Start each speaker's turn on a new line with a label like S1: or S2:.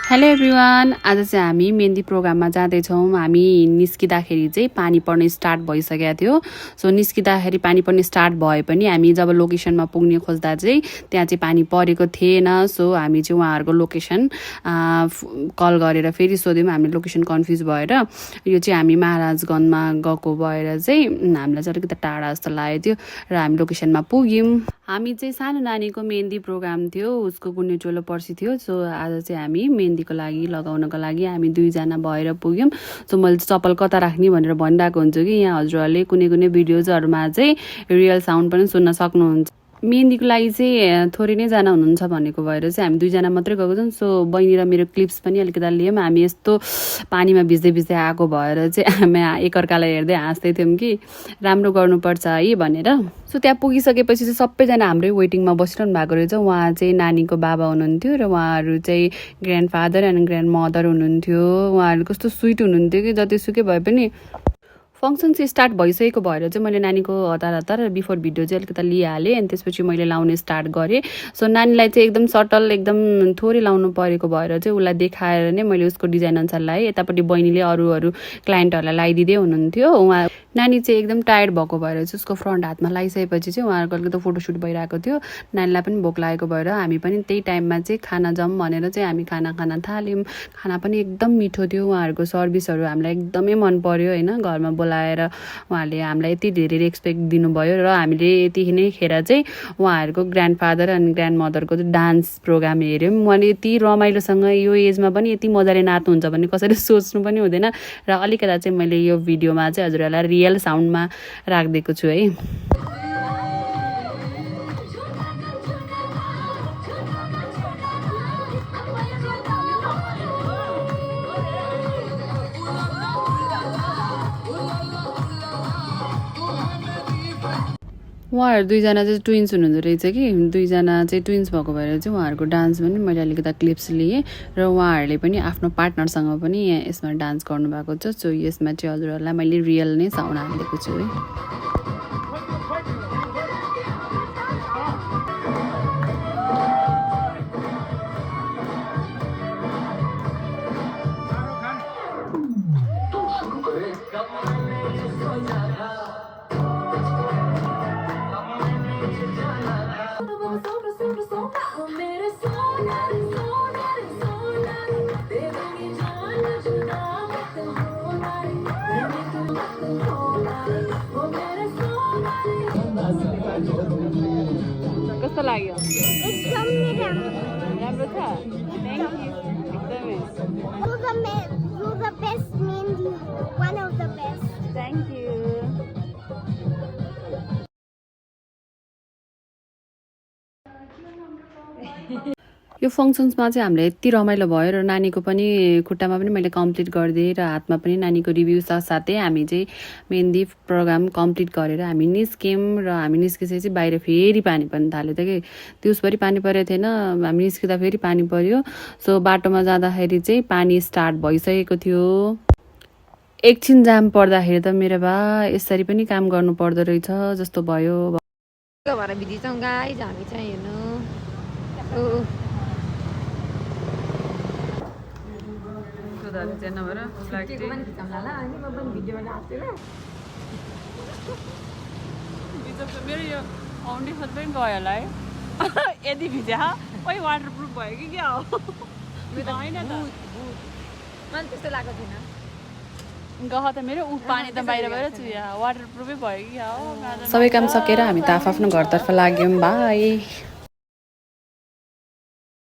S1: Hello everyone, आज चाहिँ हामी मेहन्दी प्रोग्राममा जाँदैछौँ। हामी निस्किँदाखेरि चाहिँ पानी पर्न स्टार्ट भइसकेको थियो। सो निस्किँदाखेरि पानी पर्न स्टार्ट भए पनि हामी जब लोकेसनमा पुग्ने खोज्दा चाहिँ त्यहाँ चाहिँ पानी परेको थिएन। सो हामी चाहिँ उहाँहरूको लोकेसन कल गरेर फेरि सोध्यौँ। हामी लोकेसन कन्फ्युज भएर यो चाहिँ हामी महाराजगञ्जमा गएको भएर चाहिँ हामीलाई चाहिँ अलिकति टाढा जस्तो लागेको थियो र हामी लोकेसनमा पुग्यौँ। हामी चाहिँ सानो नानीको मेहन्दी प्रोग्राम थियो, उसको गुन्ने चोलो पर्सि थियो। सो आज चाहिँ हामी मेहन्दीको लागि लगाउनको लागि हामी दुईजना भएर पुग्यौँ। सो मैले चप्पल कता राख्ने भनेर भनिरहेको हुन्छु कि यहाँ हजुरहरूले कुनै कुनै भिडियोजहरूमा चाहिँ रियल साउन्ड पनि सुन्न सक्नुहुन्छ। मेहन्दीको लागि चाहिँ थोरै नै जना हुनुहुन्छ भनेको भएर चाहिँ हामी दुईजना मात्रै गएको छौँ। सो बहिनी र मेरो क्लिप्स पनि अलिकति लियौँ। हामी यस्तो पानीमा भिज्दै भिज्दै आएको भएर चाहिँ हामी एकअर्कालाई हेर्दै हाँस्दै थियौँ कि राम्रो गर्नुपर्छ है भनेर। सो त्यहाँ पुगिसकेपछि चाहिँ सबैजना हाम्रै वेटिङमा बसिरहनु भएको रहेछ। उहाँ चाहिँ नानीको बाबा हुनुहुन्थ्यो र उहाँहरू चाहिँ grand father and grand mother हुनुहुन्थ्यो। उहाँहरू कस्तो स्विट हुनुहुन्थ्यो कि जतिसुकै भए पनि फङ्सन चाहिँ स्टार्ट भइसकेको भएर चाहिँ मैले नानीको हतार हतार बिफोर भिडियो चाहिँ अलिकति लिइहालेँ अनि त्यसपछि मैले लाउने स्टार्ट गरेँ। सो नानीलाई चाहिँ एकदम सटल एकदम थोरै लाउनु परेको भएर चाहिँ उसलाई देखाएर नै मैले उसको डिजाइन अनुसार लगाएँ। यतापट्टि बहिनीले अरू क्लाइन्टहरूलाई लगाइदिँदै हुनुहुन्थ्यो। उहाँ नानी चाहिँ एकदम टायर्ड भएको भएर चाहिँ उसको फ्रन्ट हातमा लगाइसकेपछि चाहिँ उहाँहरूको अलिकति फोटोसुट भइरहेको थियो। नानीलाई पनि भोक लागेको भएर हामी पनि त्यही टाइममा चाहिँ खाना जाऊँ भनेर चाहिँ हामी खाना थाल्यौँ। खाना पनि एकदम मिठो थियो। उहाँहरूको सर्भिसहरू हामीलाई एकदमै मन पर्यो होइन। घरमा बोलाएर उहाँहरूले हामीलाई यति धेरै रेस्पेक्ट दिनुभयो र हामीले यतिखेर चाहिँ उहाँहरूको ग्रान्ड फादर अनि ग्रान्ड मदरको चाहिँ डान्स प्रोग्राम हेऱ्यौँ। मैले यति रमाइलोसँग यो एजमा पनि यति मजाले नाच्नुहुन्छ भन्ने कसैले सोच्नु पनि हुँदैन र अलिकता चाहिँ मैले यो भिडियोमा चाहिँ हजुरहरूलाई रियल साउन्डमा राखिदिएको छु है। उहाँहरू दुईजना चाहिँ ट्विन्स हुनुहुँदो रहेछ कि दुईजना चाहिँ ट्विन्स भएको भएर चाहिँ उहाँहरूको डान्स पनि मैले अलिकति क्लिप्स लिएँ र उहाँहरूले पनि आफ्नो पार्टनरसँग पनि यसमा डान्स गर्नुभएको छ। सो यसमा चाहिँ हजुरहरूलाई मैले रियल नै साउन्ड हालिदिएको छु है। कस्तो लाग्यो? राम्रो छ। Thank you. एकदमै
S2: You're the best Mindy. One of the best.
S1: Thank you. यो फङ्सन्समा चाहिँ हामीलाई यति रमाइलो भयो र नानीको पनि खुट्टामा पनि मैले कम्प्लिट गरिदिएँ र हातमा पनि नानीको रिभ्यू साथसाथै हामी चाहिँ मेहन्दी प्रोग्राम कम्प्लिट गरेर हामी निस्क्यौँ र हामी निस्किसकेपछि बाहिर फेरि पानी पर्न थाल्यो त कि दिउँसभरि पानी परेको थिएन। हामी निस्किँदा फेरि पानी पर्यो। सो बाटोमा जाँदाखेरि चाहिँ पानी स्टार्ट भइसकेको थियो। एकछिन जाम पर्दाखेरि त मेरो बा यसरी पनि काम गर्नु पर्दो रहेछ जस्तो भयो। मेरो यो फाउन्डेसन पनि गयो होला है यदि भिजा खोइ वाटरप्रुफ भयो कि क्या हो होइन त मलाई त्यस्तो लागेको थिएन गह त मेरो पानी त बाहिर बाहिर छु यहाँ वाटरप्रुफै भयो कि क्या हो। सबै काम सकेर हामी त आफ्नो घरतर्फ लाग्यौँ। बाई।